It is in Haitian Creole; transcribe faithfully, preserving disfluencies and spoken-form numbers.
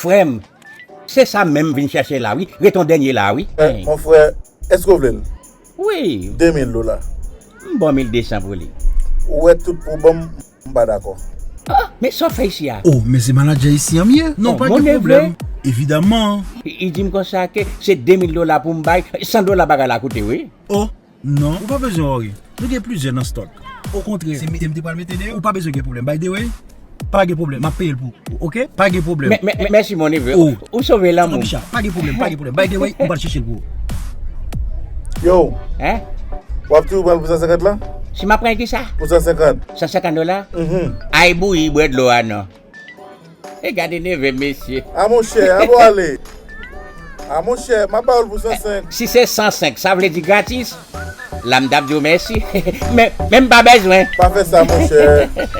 Frè m, se sa menm m vin chèche la wi. Ret yon dènye la wi. Mon frè, èske w vle l? Wi. De mil dola. M ba w mil de san pou li. Ou wè tout pou ban m, m pa dakò. Ah, men sa w fè isi a? Oh, men se manadjè isi an m ye. Non, pa gen pwoblèm. Evidaman. Li di m konsa ke se de mil dola pou m bay, san dola bagay la koute wi. Oh, non, ou pa bezwen wòri. Nou gen plizyè nan stòk. Okontrè, se mete m te pral mete deyò. Ou pa bezwen gen pwoblèm. Bay de wi. Pa gen pwoblèm, m ap peye l pou ou, oke? Pa gen pwoblèm. Mèsi mon neveu. Ou sove lanmou m. Pa gen pwoblèm, pa gen pwoblèm. Bay de wi, m pral chèche l pou ou. Yo. Hein? W ap toujou pral pou san senkant la? Si m ap pran kisa? Pou san senkant. San senkant dola? Mhm. Ay bouyi bwè dlo a non. E gade neve mesye. A monchè, a bon ale. A monchè, m ap ba w l pou san senk. Si se san senk, sa vle di gratis. La m t ap di w mèsi. Men, men m pa bezwen. Pa fè sa, monchè.